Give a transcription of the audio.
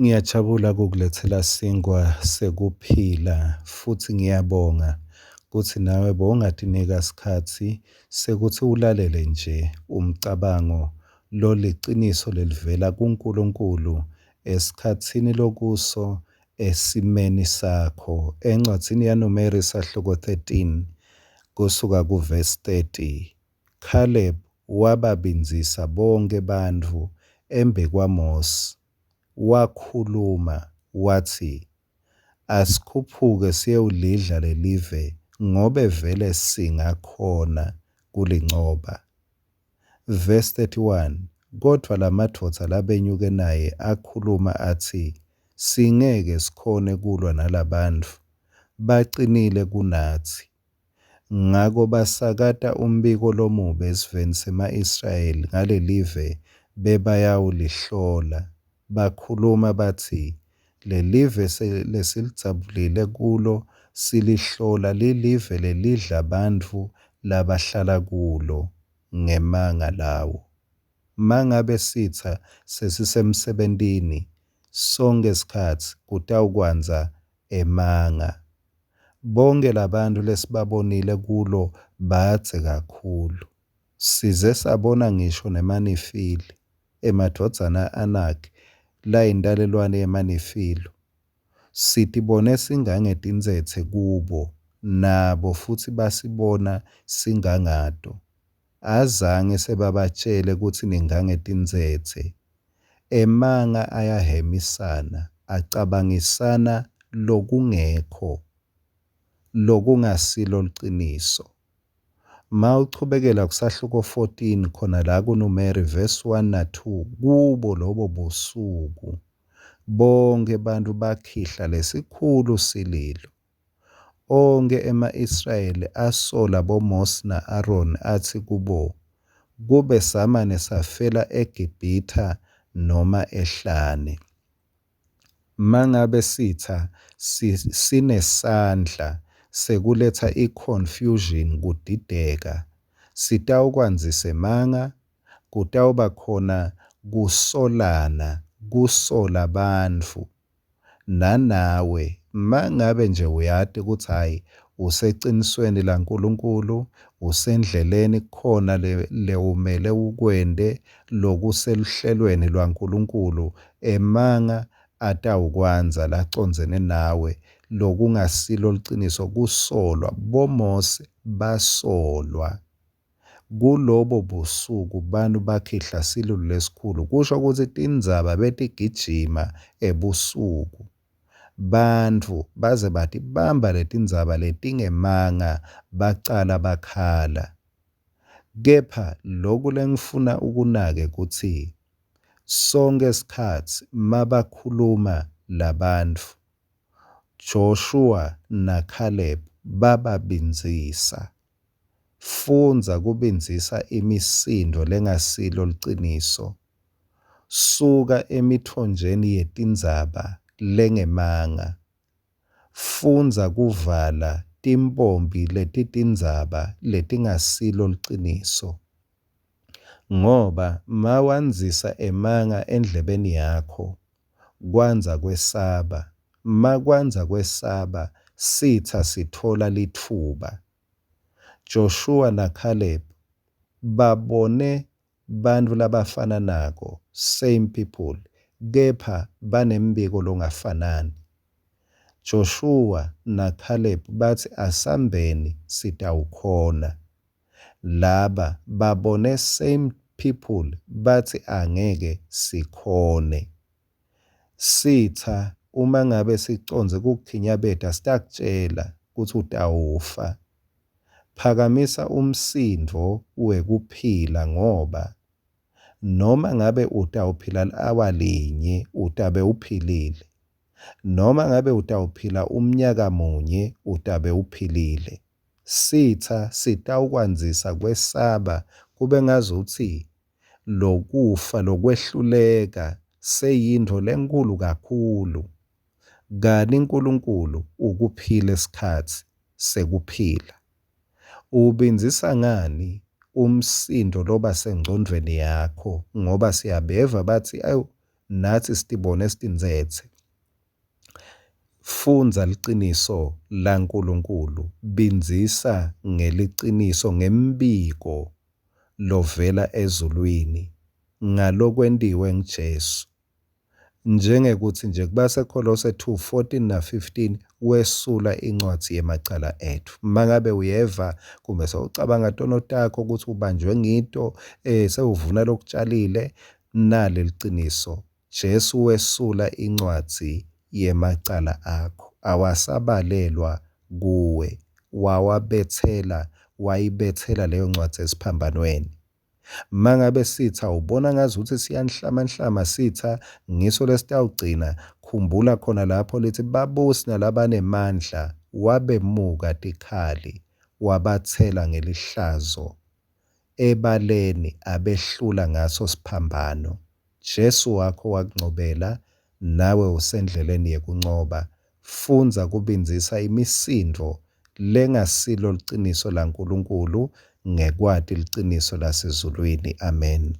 Ngiyajabula kukuletsela sinkhwa sekuphila futsi ngiyabonga kutsi nawe bowungatinika sikhatsi sekutsi ulalele nje umcabango loliciniso lelivela kuNkulunkulu esikhatsini lokuso esimeni sakho. Encwadzini yaNumeri sahluko 13 kusuka kuvesi 30, Caleb wababindzisa bonkhe bantfu embikwaMosi wakhuluma watsi, Asikhuphuke siyewulidla lelive, ngobe vele singakhona kulincoba. Verse 31, Kodvwa lamadvodza labenyuke naye akhuluma atsi, Singeke sikhone kulwa nalabantfu, bacinile kunatsi. Ngako basakata umbiko lomubi esiveni sema-Israyeli ngalelive bebayawulihlola. Bakhuluma batsi, Lelive lesilidzabulile kulo silihlola lilive lelidla bantfu labahlala kulo. Ngemanga lawo. Mangabe sitsa sesisemsebentini, sonkhe sikhatsi kutawukwandza emanga. Bonkhe labantfu lesibabonile kulo badze kakhulu. Size sabona ngisho nemaNefili, emadvodzana a-Anaki layintalelwane yemaNefili. Sitibone singangetintsetse kubo, nabo futsi basibona singangato. Azange sebabatjele kutsi ningangetintsetse. Emanga ayahemisana, acabangisana lokungekho, lokungasilo liciniso. Mawuchubekela kusahluko 14 khona la kuNumeri verse 1 na 2 kubo lobo busuku bonkhe bantfu bakhihla lesikhulu sililo. Onkhe ema-Israyeli asola boMosi na-Aroni atsi kubo, Kube samane safela eGibhithe noma ehlane. Mangabe sitsa sinesandla sekuletsa i-confusion kudideka, sitawukwandzisa emanga, kutawuba khona kusolana, kusola bantfu nanawe mangabe nje uyati kutsi hhayi usecinisweni laNkulunkulu, usendleleni kukhona lewumele ukwente lokuseluhlelweni lwaNkulunkulu, emanga atawukwandza lacondzene nawe lokungasilo liciniso kusolwa. BoMose basolwa. Kulobo busuku bantfu bakhihla silulu lesikhulu, kusho kutsi tindzaba betigijima ebusuku. Bantfu baze batibamba letindzaba letingemanga bacala bakhala. Kepha loku lengifuna ukunake kutsi sonkhe sikhatsi mabakhuluma labantfu, Joshua naCaleb bababindzisa. Fundza kubindzisa imisindvo lengasilo liciniso. Suka emitfonjeni yetindzaba lengemanga. Fundza kuvala timpompi letitindzaba letingasilo liciniso. Ngoba mawandzisa emanga endlebeni yakho, kwandza kwesaba. Makwandza kwesaba, sitsa sitfola litfuba. Joshua naCaleb babone bantfu labafananako, same people, kepha banembiko longafanani. Joshua naCaleb batsi asambeni sitawukhona. Laba babone same people batsi angeke sikhone. Sitsa uma ngabe sicondze kukukhinyabeta sitakutjela kutsi utawufa. Phakamisa umsindvo wekuphila ngoba noma ngabe utawuphila li-awa linye utabe uphilile. Noma ngabe utawuphila umnyaka munye utabe uphilile. Sitsa sitawukwandzisa kwesaba kube ngazutsi lokufa lokwehluleka seyintfo lenkhulu kakhulu. Kani Nkulunkulu ukuphile sikhatsi sekuphila. Uwubindzisa ngani umsindo loba sengcondvweni yakho ngoba siyabeva batsi awu. Natsi sitibone sitintsetse. Fundza liciniso laNkulunkulu, bindzisa ngeliciniso ngembiko lovela ezulwini ngalokwentiwe nguJesu. Njengekutsi nje kubaseKholose 2, 14 na 15 wesula incwadzi yemacala etfu. Mangabe uyeva kumbe sewucabanga tono takho kutsi ubanjwe ngito, sewuvuna lokutshalile, nali liciniso. Jesu wesula incwadzi yemacala akho, awasabalelwa kuwe, wawabetsela, wayibetsela leyo ncwadzi esiphambanweni. Mangabe sitsa ubona ngazuthi siyanhlamanhlama sitsa ngiso lesitawugcina, khumbula khona lapho lithi babusi nalabanemandla wabemuka tikhali wabatsela ngelihlazo ebaleni abehlula ngaso siphambano. Jesu wakho wakuncobela nawe usendleleni yekuncoba. Fundza kubindzisa imisindvo lengasilo liciniso laNkulunkulu ngekwati liciniso lasezulwini. Amen.